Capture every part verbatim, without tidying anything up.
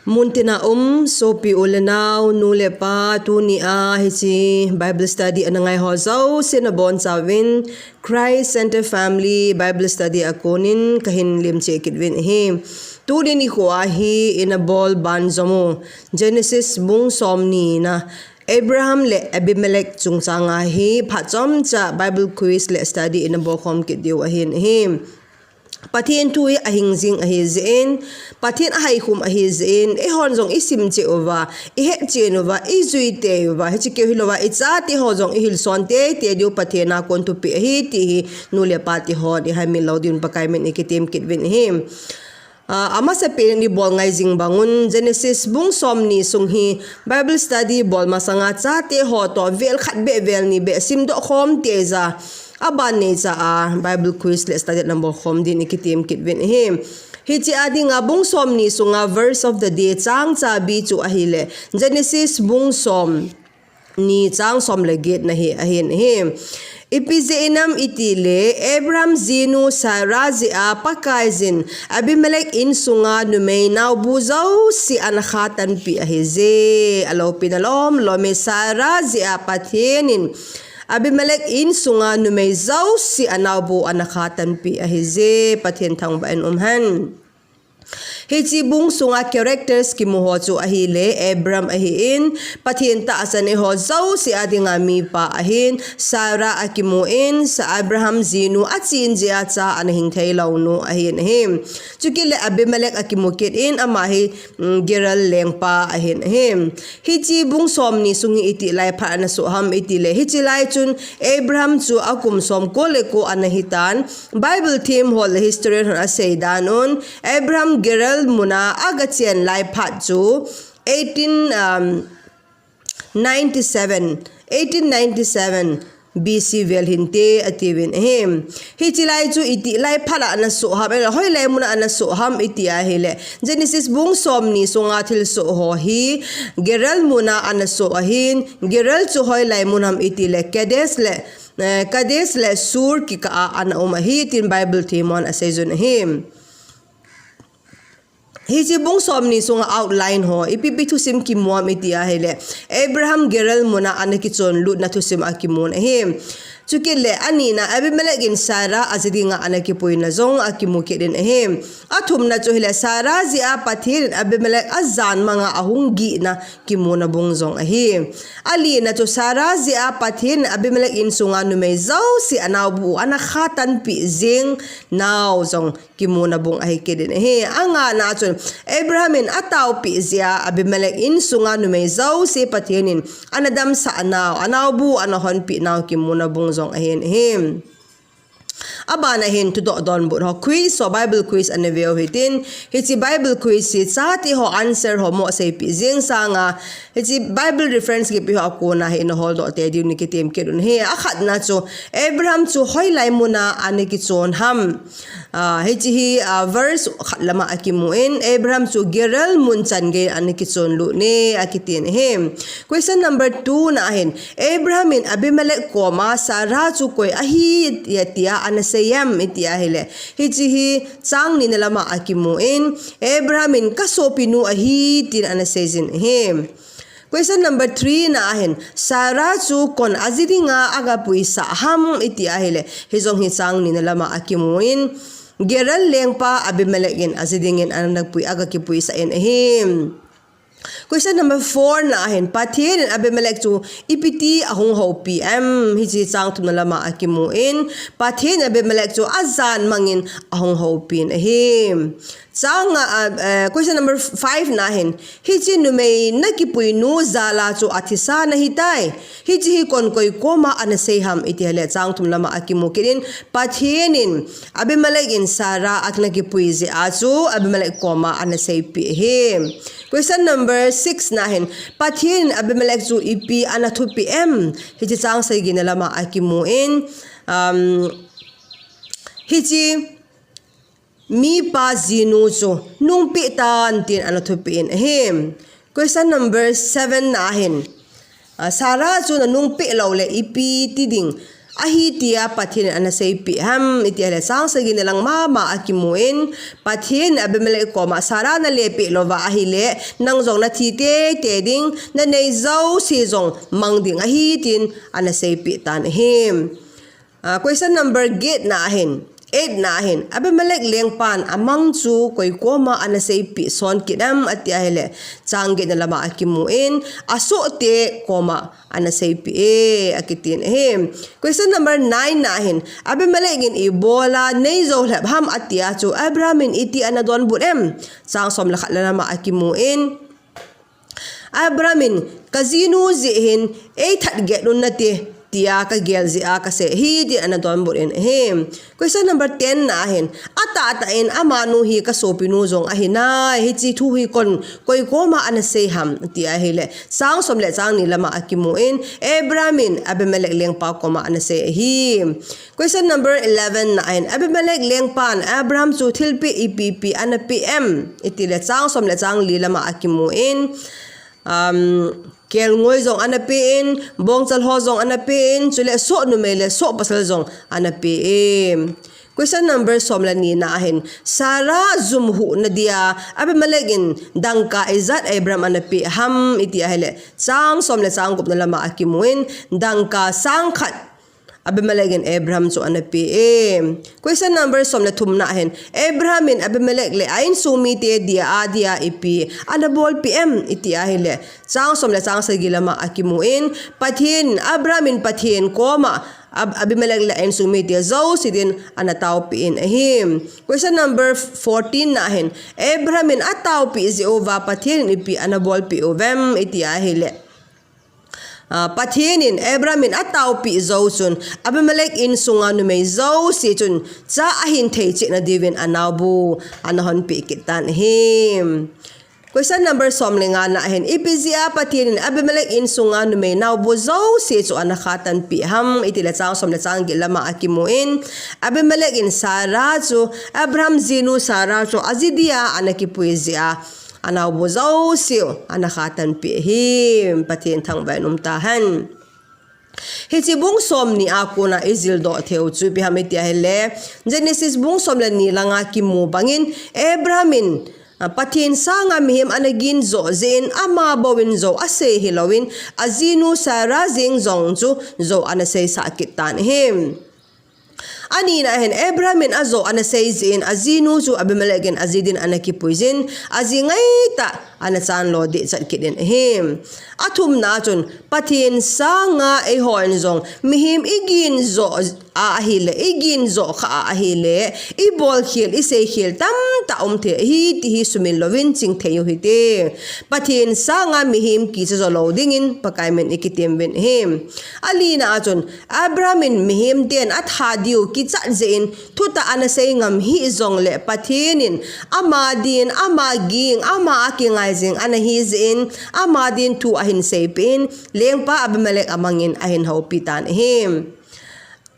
Muntina um sopi u le nau, nu le pa, tuni a hiche Bible study ana ngai ho jouse nabonchauvin Christ Center Family Bible Study a konin kahin lemcheh kit uvin ahi. Tuni nikho a hi ina bol ban jom u Genesis bung somni na Abraham le Abimelech chungchang a hi phat chomcha Bible quiz le study ina bolkhom kit diu ahin ahi. Pathen thu hi ahing jing ahi jeh in, Pathen ahaikhum ahi jeh in, eihon jong isim cheh uva, ihet chen uva, ijui tei uva, hiche keu hilouva, ichate ho jong ihilson teitei diu Pathen a kon thupeh ahi ti hi nu le pa te hon ihaimil lou diuvin Pakai min in ikitem kit uvin ahi. Ah, amasapen in ibol ngai jing bang un Genesis bung somni sung hi Bible study bol masanga chate ho toh vel khat beh vel ni beh simdoh khom teija, aban neicha a Bible quiz le study ana bolkhom din ikitem kit uvin ahi. Hiche a dinga bung somni sunga verse of the day chang chabi chu ahile Genesis bung somni chang som le get na hi ahin ahi. Ipi jeh inam itile Abraham jinu Sarah jeh a Pakaiyin Abimelech insunga numei naobu jouse ana khatan peh ahi je. Aloupina lom lom e, Sarah jeh a Pathen in Abimelech insunga numei jouse anaobu ana khatan peh ahi je. Pathen thangvah in um hen. Hiche bung sunga characters kimu ho chu ahile Abram ahin, Pathen tahsan eiho jouse a dinga mipa ahin, Sarah akimu in, Sa Abraham jinu achen jeh a cha ana hing thei lou nu ahin ahi. Chukit le Abimelech akimu kit in, ama hi, mm, Gerar lengpa ahin ahi. Hiche bung somni sung hi iti lai phat ana soh ham itile, hiche lai chun Abraham chu akum somko le ko ana hitan, Bible them ho le historian hon asei dan un, Abraham Gerar muna agachen lai phat chu eighteen, um, ninety-seven, eighteen ninety-seven B C vel hinte atiuvin ahi. Hiche lai chu iti lai phat a ana soh ham, ahilou le hoilai muna ana soh ham iti ahile, Genesis bung somni sunga thilsoh ho hi Gerar muna ana soh ahin, Gerar chu hoilai mun ham itile Kadesh le, eh, Kadesh le Shur kikah a ana um ahi tin Bible them hon aseijun ahi. Hiche bung somni sunga outline ho, ipi ipi thusim kimu ham iti ahile, Abraham Gerar muna ana kichon lutna thusim akimun ahi. Chukit le anina Abimelech in Sarah aji dinga ana kipuina jong akimu kit in ahi. Athumna chu hile Sarah jeh a Pathen in Abimelech ajan manga ahung gihna kimuna bung jong ahi. Alina chu Sarah jeh a Pathen in Abimelech insunga numei jouse anaobu ana khatan peh jing nau jong kimuna bung ahi kit in ahi. Angana chun Abraham in ataopeh jeh a Abimelech insunga numei jouse Pathen in ana damsah nau, anaobu ana honpeh nau kimuna bung jong ahin ahi. Abana hin thudoh donbut ho quiz ho, Bible quiz ana veu hitin, hiche Bible quiz hi chate ho answer ho mo seipeh jing sanga, hiche Bible reference kipe ho akona hi ina holdoh tei diu ni kitem kit un ahi. Akhatna chu Abraham chu hoilai muna ana kichon ham. Ah, hiche hi, ah, verse khat lama akimu in, Abraham chu Gerar mun chan gei ana kichon lut ne akitin ahi. Question number two na hin, Abraham in Abimelech koma Sarah chu koi ahi tia, tia ana sei em iti ahile, hiche hi chang nina lama akimu in, Abraham in kasopinu ahi tin ana seijin ahi. Question number three na hin, Sarah chu kon aji dinga agapuisah ham iti ahile, hijong hi chang nina lama akimu in, Gerar lengpa Abimelech in aji dingin ana pui, agakipuisah in ahi. Question number four na hin, Pathen in Abimelech chu ipiti ahung houpi em? Hiche chang thumna lama akimu in, Pathen in Abimelech chu ajan mangin ahung houpin ahi. Chang, ah, eh, question number five na hin, hiche numei nakipuinu jal a chu athisa nahitai. Hiche hi kon koi koma ana sei ham iti ahile, chang thum lama akimu kit in, Pathen in Abimelech in Sarah ana kipui jeh a chu Abimelech koma ana seipeh ahi. Question number six na hin, Pathen in Abimelech chu ipi ana thupeh em? Hiche chang sagina lama akimu in, um, hiche mipa jinu chu nungpeh tan tin ana thupeh in ahi. Question number seven na hin, ah, Sarah chu nanungpeh lou le ipi ti ding, ahi tia Pathen in ana seipeh ham iti ahile, chang sagi na lang mama akimun, Pathen in Abimelech koma, Sarah nalepeh louva ahile, nang jong nathi teitei ding, nanei jouse jong mang ding ahi tin ana seipeh tan ahi. Ah, question number get na ahin, eight na ahin, Abimelech lengpan amang chu koi koma ana seipeh son kit em ati ahile, chang get na lama akimun, asohte koma ana seipeh e, akitin ahi. Question number nine na ahin, Abimelech in ibola nei jou lhep ham atia chu Abraham in iti ana donbut em? Chang som le khat lama akimun, Abraham in, kajinu jeh hin eithat get un nate, tia kagel jeh a kasei ahi, tin ana donbut in ahi. Question number ten na ahin, atahtah in amanu hi kasopinu jong ahinai, hiche thu hi kon koi koma ana sei ham tia ahile, chang som le chang ni lama akimun, Abraham in Abimelech lengpa koma ana sei ahi. Question number eleven na ahin, Abimelech lengpan Abraham chu thilpeh ipi ipi ana peh em iti le, chang som le chang li lama akimun, um, kelngoi jong ana peh in, bongchal ho jong ana peh in, chule soh numei le soh pasal jong ana peh e. Question number som le ni na ahin, Sarah jum huhna dia Abimelech in dangka ijat Abraham ana peh ham iti ahile, chang som le chang gup na lama akimun, dangka sang khat Abimelech in Abraham chu ana peh e. Question number som le thum na ahin, Abraham in Abimelech le a insung mite dia adia ipi ana bolpeh em iti ahile, chang som le chang sagi lama akimun, Pathen, Abraham in Pathen koma Ab-, Abimelech le a insung mite jouse din ana taopeh in ahi. Question number fourteen na ahin, Abraham in ataopeh jeh uva Pathen in ipi ana bolpeh uvem iti ahile, ah, Pathen in Abraham in ataopeh jou chun Abimelech insunga numei jouse chun cha ahin thei cheh na diuvin anaobu ana honpeh kit tan ahi. Question number som le nga na ahin, ipi jeh a Pathen in Abimelech insunga numei naobu jouse chu ana khatan peh ham iti le, chang som le chang get lama akimun, Abimelech in Sarah chu Abraham jinu Sarah chu aji dia ana kipui jeh a anaobu jouse u ana khatan peh ahi. Pathen thangvah in um tahen. Hiche bung som ni a kona ijil doh theiyu chu ipi ham iti ahile, Genesis bung som le ni langa kimu bangin, Abraham in, ah, Pathen sanga mihem ana gin jo jeh in ama bou in jo asei hilouvin, ajinu Sarah jeng jong chu jo ana seisah kit tan ahi. Ani na ahin, Abraham in ajo ana sei jeh in ajinu chu Abimelech in aji din ana kipui jin, aji ngaitah ana chanlo dehchat kit in ahi. Athum na chun, Pathen sanga eiho in jong mihem igin jo a ahile, igin jo kha a ahile, ibol khel, isei khel tamtah um thei ahi ti hi sumil louvin ching theiyu hite. Pathen sanga mihem kicha jo lou dingin Pakai min ikitem uvin ahi. Ali na chun, Abraham in mihem ten atha diu kichat jeh in thutah ana sei ngam hih jongle Pathen in ama din, ama ging, ama a kingai jing ana hi jeh in ama din thu ahin seipeh in lengpa Abimelech amangin ahin houpi tan ahi.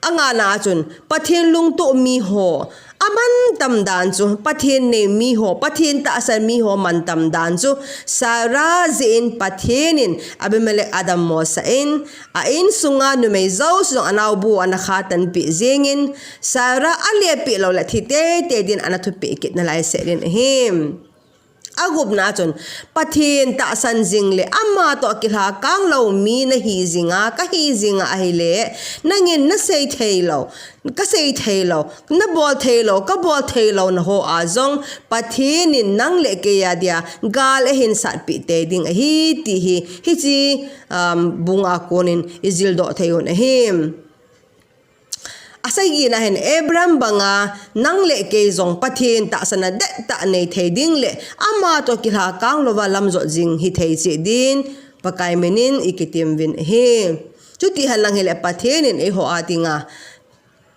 Anga na chun Pathen lungtoh miho, amantam dan chu, Pathen nei miho, Pathen tahsan miho mantam dan chu, Sarah jeh in Pathen in Abimelech adammo sah in, a insunga numei jouse jong anaobu ana khatan peh jeng in, Sarah alepeh loule thi teitei din ana thupeh kit nalai seh din ahi. Agup na chun, Pathen tahsan jing le ama toh kilhakang lou mi nahi jinga, kahi jinga ahile, nangin nasei theilou, kasei theilou, nabol theilou, kabol theilou na ho a jong, Pathen in nang le kei a dia gal ahin satpeh tei ding ahi ti hi, hiche, um, bung a konin ijil doh theiyu ahi. Asagi na ahin, Abraham banga nang le kei jong Pathen tahsan a dettah nei thei ding le ama toh kilhakang louva lamjot jing hithei cheh din Pakai min in ikitem uvin ahi. Chuti henlang hile Pathen in eiho a dinga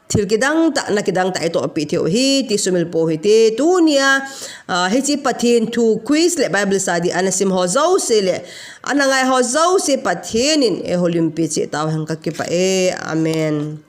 thil kidang tah, na kidang tah itoh peh theiyu ahi ti sumil pou hite. Tunia, ah, hiche Pathen thu quiz le Bible study ana sim ho jouse le ana ngai ho jouse Pathen in eiho limpi cheh tauhen, kakipah e. Amen.